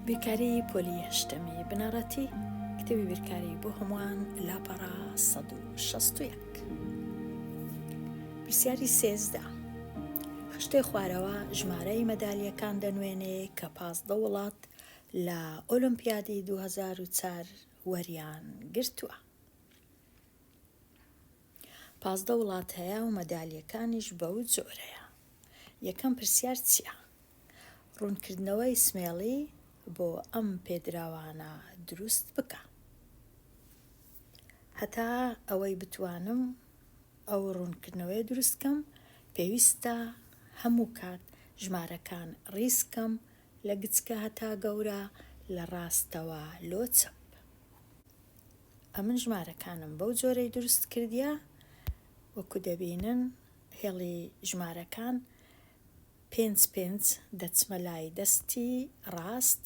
بیرکاری پۆلی هەشتەمی بنەڕەتی، کتێبی بیرکاری بۆ هەمووان، لاپەڕە 161. پرسیاری 13. خشتەی خوارەوە ژمارەی مەدالیەکان دەنوێنێ کە 15 وڵات لە ئۆلۆمپیادی 2004 وەریان گرتووە. 15 وڵات هەیە و مەدالیەکانیش بەو جۆرەیە. یەکەم پرسیار چییە؟ ڕوونکردنەوەی سمێڵی بۆ ئەم پێدراوانە دروست بکە. هەتا ئەوەی بتوانم ئەو ڕوونکردنەوەیە دروست کەم، پێویستە هەموو کات ژمارەکان ڕیز کەم لە گچکە هەتا گەورە، لە ڕاستەوە لۆ چەپ. ئەمن ژمارەکانم بەو جۆرەی دروست کردیە، وەکو دەبینن هێڵی ژمارەکان پێنج پێنج دەچمە لای دەستی ڕاست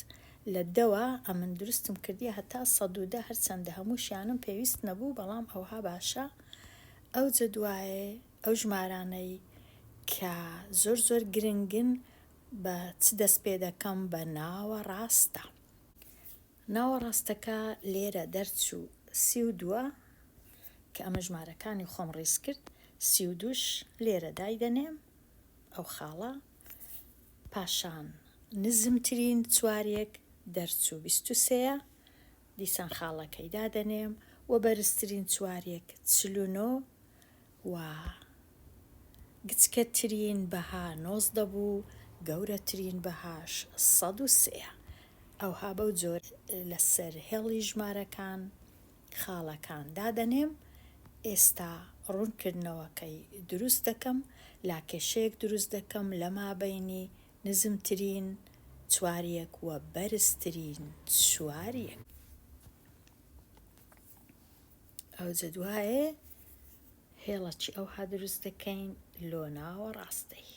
لە دەوە ئەمن دروستم کردیە هەتا 110 هەرچەندە هەمووشیانم پێویست نەبوو بەڵام ئەوها باشە ئەوجە دوایێ ئەو ژمارانەی کە زۆر زۆر گرنگن بە چ دەست پێ دەکەم بە ناوە ڕاستە ناوە ڕاستەکە لێرە دەرچوو 32 کە ئەمە ژمارەکانی خۆم ڕیز کرد 32ش لێرە دایدەنێم ئەو خاڵە پاشان نزمترین چواریەک دەرچوو 23 یە دیسان خاڵەکەی دادەنێم و بەرزترین چواریەک 49 و گچکەترین بەها 19 بوو گەورەترین بەهاش 103 یە ئەوها بەو جۆرە لەسەر هێڵی ژمارەکان خاڵەکان دادەنێم، ئێستا ڕوونکردنەوەکەی دروست دەکەم، لاکێشەیەک دروست دەکەم لە مابەینی نزمترین چواریەک و بەرزترین چواریەک. ئەوجە دوایێ هێڵەکی ئەوها دروست دەکەین لۆ ناوەڕاستەی.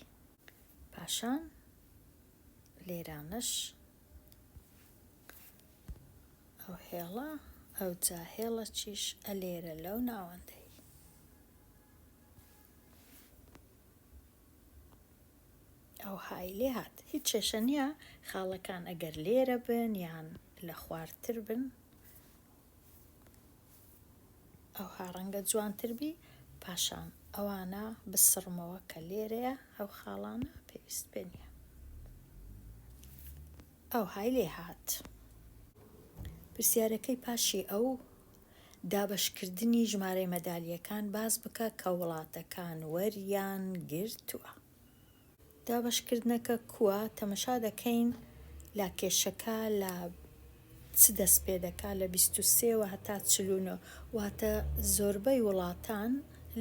پاشان لێرانەش ئەو هێڵە ئەوجا هێڵەکیش ئەلێرە لەو ناوەندەی. ئەوهای لێ هات هیچ کێشە نییە خاڵەکان ئەگەر لێرە بن یان لە خوارتر بن ئەوها ڕەنگە جوانتر بی پاشان ئەوانە بسڕمەوە کە لێرەیە ئەو خاڵانە پێویست پێ نییە. ئەوهای لێ هات. پرسیارەکەی پاشی ئەو، دابەشکردنی ژمارەی مەدالییەکان باس بکە کە وڵاتەکان وەریان گرتووە. دابەشکردنەکە کووە؟ تەمەشا دەکەین لاکێشەکە لە چ دەست پێ دەکا لە 23 وە هەتا 49 واتە زۆربەی وڵاتان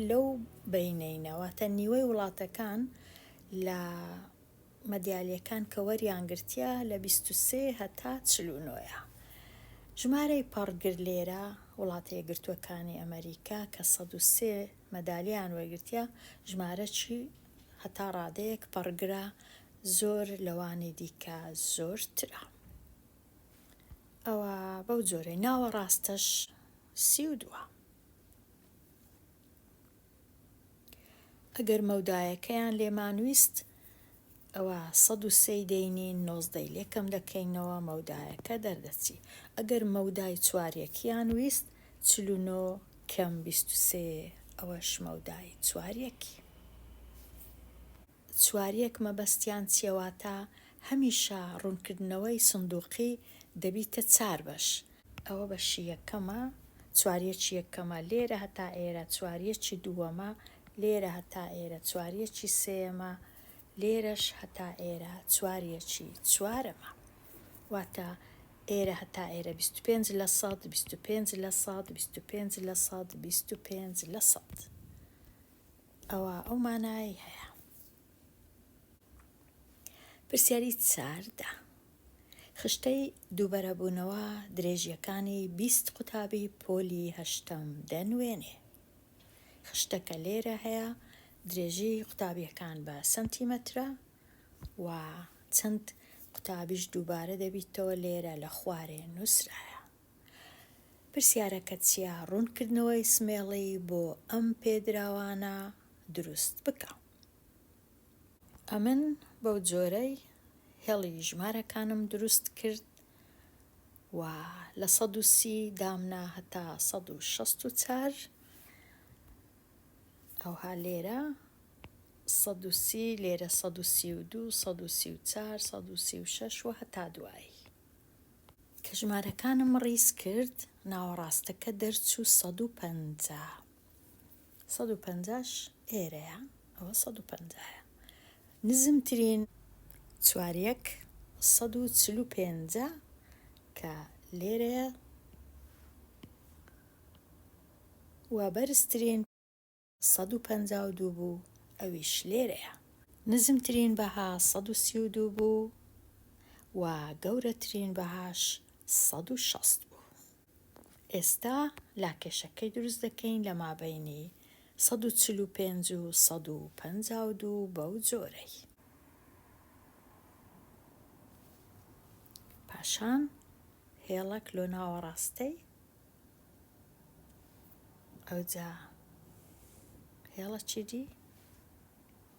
لەو بەینەینە واتە نیوەی وڵاتەکان لە مەدالیەکان کە وەریان گرتیە لە 23 هەتا 49 ە. ژمارەی پەڕگر لێرە وڵاتە یەکگرتووەکانی ئەمەریکا کە 103 مەدالیان وەرگرتیە ژمارەکی هەتا ڕادەیەک پەڕگرە زۆر لەوانی دیکە زۆرترە. ئەوە بەو جۆرەی ناوەڕاستەش 32 ە. ئەگەر مەودایەکەیان لێمان ویست ئەوا 103 ی دەینین نۆزدەی لێ کەم دەکەینەوە مەودایەکە دەردەچی. ئەگەر مەودای چواریەکیان ویست 49 کەم 23 ئەوەش مەودای چواریەکی. چواریەک مەبەستیان چیە واتە هەمیشە ڕوونکردنەوەی سندوقی دەبیتە چار بەش. ئەوە بەشی یەکەمە چواریەکی یەکەمە لێرە هەتا ئێرە چواریەکی دووەمە لێرە هەتا ئێرە چواریەکی سێیەمە لێرەش هەتا ئێرە چواریەکی چوارەمە واتە ئێرە هەتا ئێرە 25 لە سەد 25 لە سەد 25 لە سەد 25 لە سەد ئەوە ئەو مانایەی هەیە. پرسیاری 14. خشتەی دووبەرەبوونەوە درێژییەکانی 20 قوتابی پۆلی هەشتەم دەنوێنێ. خشتەکە لێرە هەیە درێژی قوتابیەکان بە سەنتیمەترە و چەند قوتابیش دووبارە دەبیتەوە لێرە لە خوارێ نووسرایە. پرسیارەکە چیە ڕوونکردنەوەی سمێڵی بۆ ئەم پێدراوانە دروست بکە. ئەمن بەو جۆرەی هێڵی ژمارەکانم دروست کرد. و لە 130 دامنا هەتا 164. ئەوها لێرە 130، لێرە 132، 134، 136 و هەتا دوایی. کە ژمارەکانم ڕیز کرد ناوەڕاستەکە دەرچوو 150. 150ش ئێرەیە، ئەوە 150یە. نزمترین چواریەک 145ە کە لێرەیە و بەرزترین 152 بوو ئەویش لێرەیە. نزمترین بەها 132 بوو و گەورەترین بەهاش 160 بوو. ئێستا لاکێشەکەی دروست دەکەین لە مابەینی 145 و 152 بەو جۆرەی. پاشان هێڵەک لۆ ناوەڕاستەی، ئەوجا هێڵەکی دی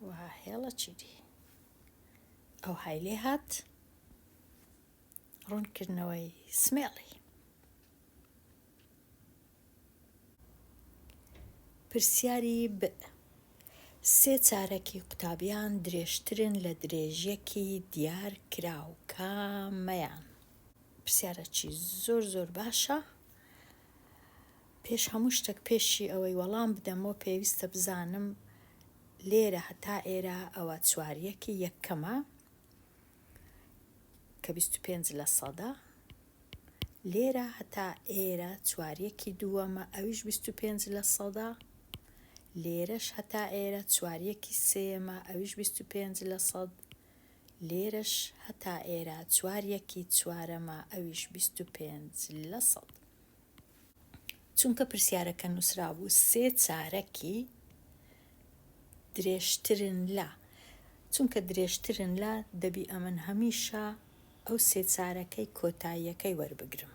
و هێڵەکی دی. ئەوهای لێ هات ڕوونکردنەوەی سمێڵی. پرسیاری ب، سێ چارەکی قوتابیان درێژترن لە درێژیەکی دیار کراو کامەیان؟ پرسیارەکی زۆر زۆر باشە. پێش هەموو شتەک پێشی ئەوەی وەڵام بدەمەوە پێویستە بزانم لێرە هەتا ئێرە ئەوە چواریەکی یەکەمە کە 25 لە سەدە، لێرە هەتا ئێرە چواریەکی دووەمە ئەویش 25 لە سەدە، لێرەش هەتا ئێرە چواریەکی سێیەمە ئەویش 25 لە سەد، لێرەش هەتا ئێرە چواریەکی چوارەمە ئەویش 25 لە سەد. چونکە پرسیارەکە نووسرابوو سێ چارەکی درێژترن لە، چونکە درێژترن لە دەبی ئەمن هەمیشە ئەو سێ چارەکەی کۆتاییەکەی وەربگرم.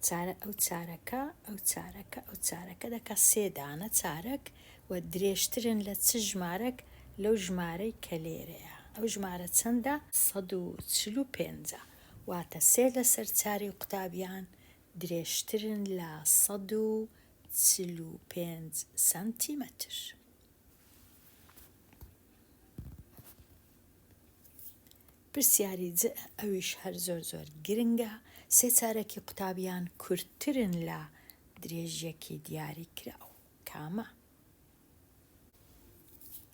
چارە ئەو چارەکە ئەو چارەکە ئەو چارەکە دەکا سێ دانە چارەک و درێژترن لە چ ژمارەک لەو ژمارەی کە لێرەیە. ئەو ژمارە چەندە؟ 145ە. واتە سێ لەسەر چاری قوتابیان درێژترن لە 145 سانتیمەتر. پرسیاری ج ئەویش هەر زۆر زۆر گرنگە، سێ چارەکی قوتابیان کورتترن لە درێژیەکی دیاریکراو، کامە؟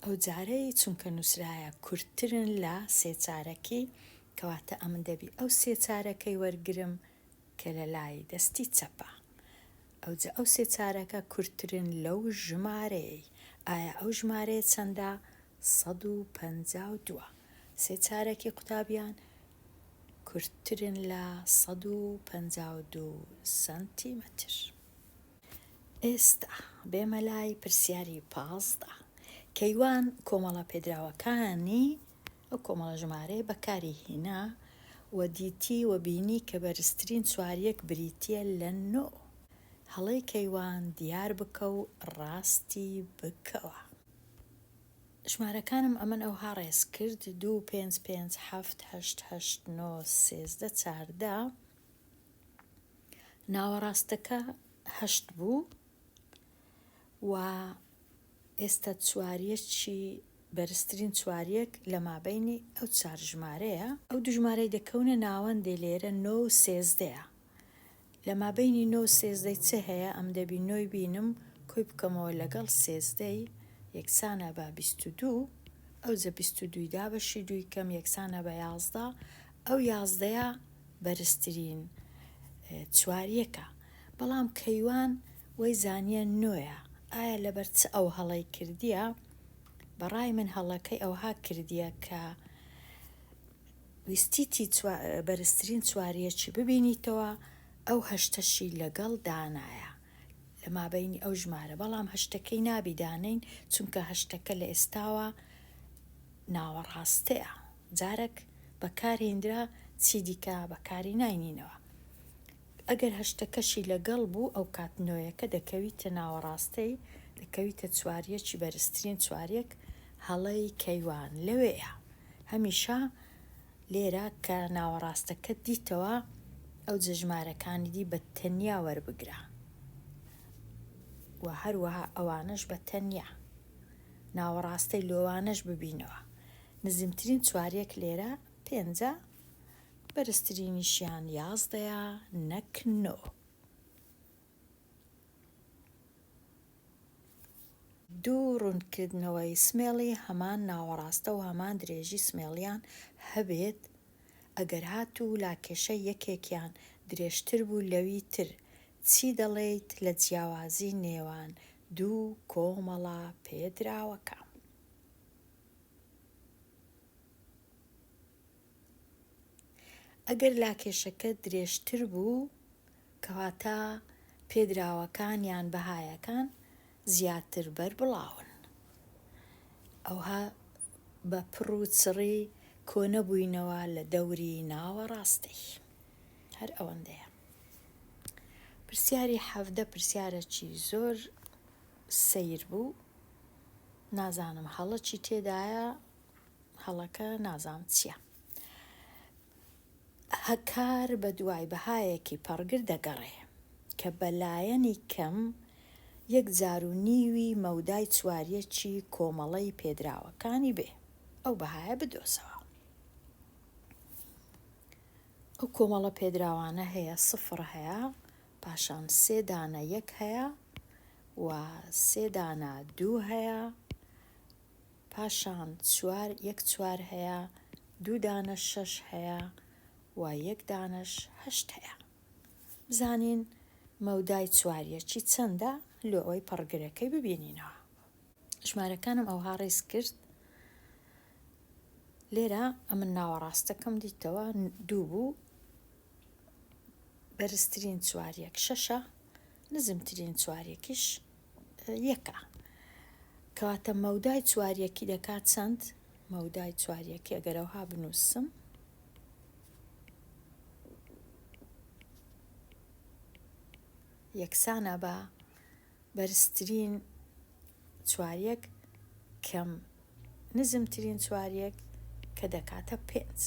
ئەو جارەی چونکە نووسرایە کورتترن لە سێ چارەکی، کەواتە ئەمن دەبی ئەو سێ چارەکەی وەرگرم کە لە لای دەستی چەپە. ئەوجە ئەو سێ چارەکە کورتترن لەو ژمارەیەی. ئایا ئەو ژمارەیە چەندە؟ 152. سێ چارەکی قوتابیان کورتترن لە 152 سانتیمەتر. ئێستا بێمە لای پرسیاری 15. کەیوان کۆمەڵە پێدراوەکانی ئەو کۆمەڵە ژمارەیە بەکاری هینا و دیتی و بینی کە بەرزترین چواریەک بریتییە لە نۆ. هەڵەی کەیوان دیار بکە و ڕاستی بکەوە. ژمارەکانم ئەمن ئەوها ڕێز کرد، دوو، پێنج، پێنج، حەفت، هەشت، هەشت، نۆ، 13، 14. ناوەڕاستەکە هەشت بوو و ئێستا چواریەکی بەرزترین چواریەک لە مابەینی ئەو چار ژمارەیە. ئەو دوو ژمارەی دەکەونە ناوەندێ لێرە نۆ و سێزدەیە. لە مابەینی نۆ و سێزدەی چ هەیە؟ ئەم دەبی نۆی بینم کۆی بکەمەوە لەگەڵ سێزدەی یەکسانە بە 22. ئەوجە 22ی دابەشی دووی کەم یەکسانە بە 11. ئەو یازدەیە بەرزترین چواریەکە. بەڵام کەیوان وەی زانیە نۆیە. ئایا لەبەر چ ئەو هەڵەی کردیە؟ بەڕای من هەڵەکەی ئەوها کردیە کە ویستیتی بەرزترین چواریەکی ببینیتەوە، ئەو هەشتەشی لەگەڵ دانایە لە مابەینی ئەو ژمارە، بەڵام هەشتەکەی نابی دانەین چونکە هەشتەکە لە ئێستاوە ناوەڕاستەیە، جارەک بەکار هیندرا چی دیکە بەکاری ناینینەوە. ئەگەر هەشتەکەشی لەگەڵ بوو ئەو کات نۆیەکە دەکەویتە ناوەڕاستەی، دەکەویتە چواریەکی بەرزترین چواریەک، هەڵەی کەیوان لەوێیە. هەمیشە. لێرە کە ناوەڕاستەکەت دیتەوە ئەوجە ژمارەکانی دی بە تەنیا وەربگرە و هەروەها ئەوانەش بە تەنیا ناوەڕاستەی لۆوانەش ببینەوە. نزمترین چواریەک لێرە پێنجە، بەرزترینیشیان یازدەیە نەک نۆ. دوو ڕوونکردنەوەی سمێڵی هەمان ناوەڕاستە و هەمان درێژی سمێڵیان هەبێت، ئەگەر هاتوو لاکێشەی یەکێکیان درێژتر بوو لەوی تر، چی دەڵێیت لە جیاوازی نێوان دوو کۆمەڵە پێدراوەکە؟ ئەگەر لاکێشەکە درێژتر بوو، کەواتە پێدراوەکان یان بەهایەکان زیاتر بەربڵاون. ئەوها بە پڕ و چڕی کۆنەبووینەوە لە دەوری ناوەڕاستەی. هەر ئەوەندەیە. پرسیاری 17 پرسیارەکی زۆر سەیر بوو. نازانم هەڵەکی تێدایە، هەڵەکە نازانم چییە. هەکار بەدوای بەهایەکی پەڕگر دەگەڕێ کە بە لایەنی کەم یەک جار و نیوی مەودای چواریەکی کۆمەڵەی پێدراوەکانی بێ، ئەو بەهایە بدۆزەوە. ئەو کۆمەڵە پێدراوانە هەیە سفر هەیە، پاشان سێ دانە یەک هەیە و سێ دانە دوو هەیە، پاشان چوار یەک چوار هەیە، دوو دانە شەش هەیە و یەک دانەش هەشت هەیە. بزانین مەودای چواریەکی چەندە لۆ ئەوەی پەڕگرەکەی ببینینەوە. ژمارەکانم ئەوها ڕیز کرد. لێرە ئەمن ناوەڕاستەکەم دیتەوە دوو بوو، بەرزترین چواریەک شەشە، نزمترین چواریەکیش یەکە. کەواتە مەودای چواریەکی دەکات چەند؟ مەودای چواریەکی ئەگەر ئەوها بنووسم یەکسانە بە بەرزترین چواریەک کەم نزمترین چواریەک کە دەکاتە پێنج.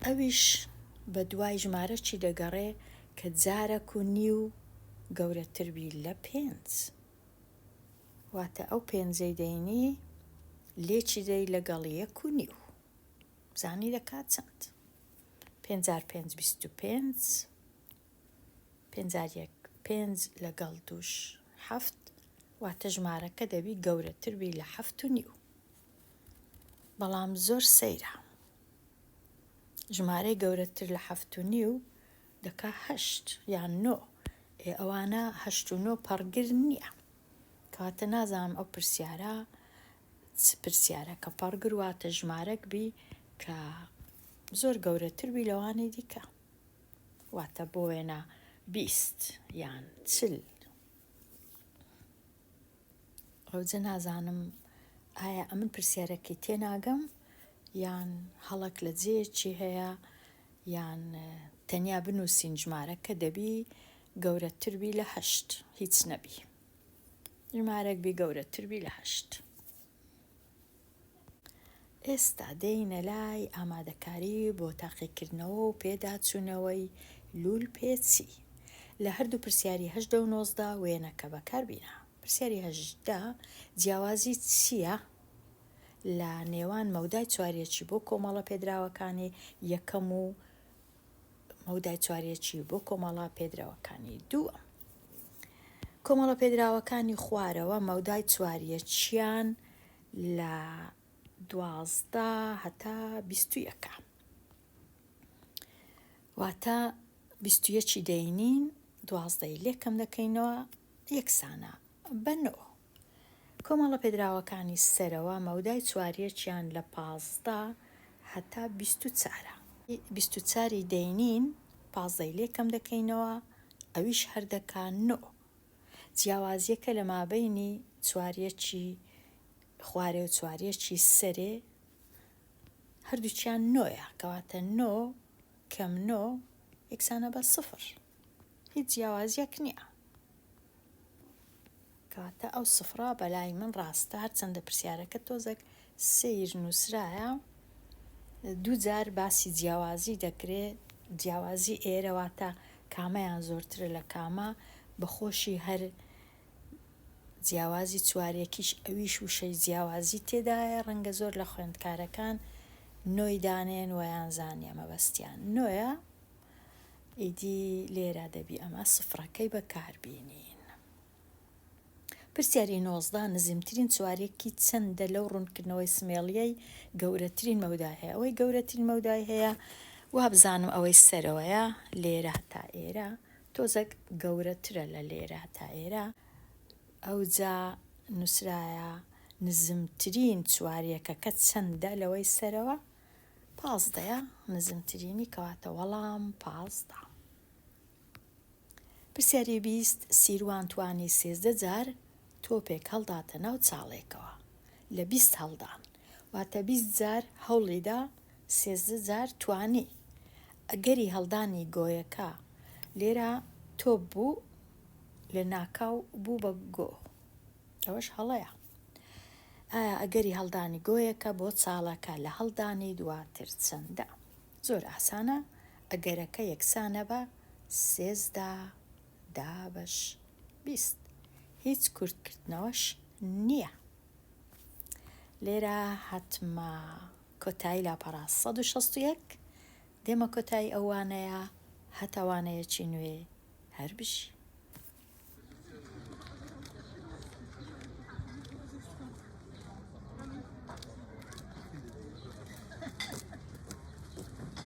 ئەویش بە دوای ژمارەکی دەگەڕێ کە جارەک و نیو گەورەتر بی لە پێنج. واتە ئەو پێنجەی دەینی لێکی دەی لەگەڵ یەک و نیو. بزانی دەکات چەند؟ پێنج جار پێنج 25. پێنج جار یەک پێنج لەگەڵ دووش حەفت واتە ژمارەکە دەبی گەورەتر بی لە حەفت و نیو. بەڵام زۆر سەیرە ژمارەی گەورەتر لە حەفت و نیو دەکا هەشت یان نۆ، ئێ ئەوانە هەشت و نۆ پەڕگر نییە. کەواتە نازانم ئەو پرسیارە چ پرسیارە کە پەڕگر واتە ژمارەک بی کە زۆر گەورەتر بی لەوانی دیکە. واتە بۆ وێنە 20 یان 40. ئەوجە نازانم ئایا ئەمن پرسیارەکەی تێناگەم یان هەڵەک لە جێیەکی هەیە یان تەنیا بنووسین ژمارەکە دەبی گەورەتر بی لە هەشت هیچ نەبی ژمارەک بی گەورەتر بی لە هەشت. ئێستا دێینە لای ئامادەکاری بۆ تاقیکردنەوە و پێداچوونەوەی لوول پێچی. لە هەردوو پرسیاری 18 و 19 وێنەکە بەکاربینە. پرسیاری 18 جیاوازی چییە لە نێوان مەودای چواریەکی بۆ کۆمەڵە پێدراوەکانی یەکەم و مەودای چواریەکی بۆ کۆمەڵە پێدراوەکانی دووەم؟ کۆمەڵە پێدراوەکانی خوارەوە مەودای چواریەکیان لە 12 هەتا 21ە. واتە 21ی دەینین دوازدەی لێ کەم دەکەینەوە یەکسانە بە نۆ. کۆمەڵە پێدراوەکانی سەرەوە مەودای چواریەکیان لە 15 هەتا 24ە. 24ی دەینین پازدەی لێ کەم دەکەینەوە ئەویش هەر دەکا نۆ. جیاوازیەکە لە مابەینی چواریەکی خوارێ و چواریەکی سەرێ هەردووکیان نۆیە، کەواتە نۆ کەم نۆ یەکسانە بە سفر، هیچ جیاوازیەک نییە. کەواتە ئەو سفرە بەلای من ڕاستە، هەرچەندە پرسیارەکە تۆزێک سەیر نووسرایە. دووجار باسی جیاوازی دەکرێ، جیاوازی ئێرە واتە کامەیان زۆرترە لە کامە، بەخۆشی هەر جیاوازی چوارێکیش ئەویش وشەی جیاوازی تێدایە، ڕەنگە زۆر لە خوێندکارەکان نۆی دانێن وەیان زانیە مەبەستیان نۆیە، ئیدی لێرە دەبی ئەمە سفرەکەی بەکاربینین. پرسیاری 19، نزمترین چوارێکی چەندە لەو ڕوونکردنەوەی سمێڵیەی گەورەترین مەودای هەیە؟ ئەوەی گەورەترین مەودای هەیە وابزانم ئەوەی سەرەوەیە لێرە هەتا ئێرە تۆزەک گەورەترە لە لێرە هەتا ئێرە ئەوجا نووسرایە نزمترین چواریەکەکە چەندە لەوەی سەرەوە؟ پازدەیە نزمترینی کەواتە وەڵام 15. پرسیاری 20، سیروان توانی 13 جار تۆپێک هەڵداتە ناو چاڵێکەوە لە 20 هەڵدان واتە 20 جار هەوڵیدا 13 جار توانی ئەگەری هەڵدانی گۆیەکە لێرە تۆپ بوو لە ناکاو بوو بە گۆ ئەوەش هەڵەیە. ئایا ئەگەری هەڵدانی گۆیەکە بۆ چاڵەکە لە هەڵدانی دواتر چەندە؟ زۆر ئاسانە ئەگەرەکە یەکسانە بە 13 دابەش 20 هیچ کورتکردنەوەش نییە. لێرە هاتمە کۆتایی لاپەڕە 161 دێمە کۆتایی ئەو وانەیە هەتا وانەیەکی نوێ هەر بژی.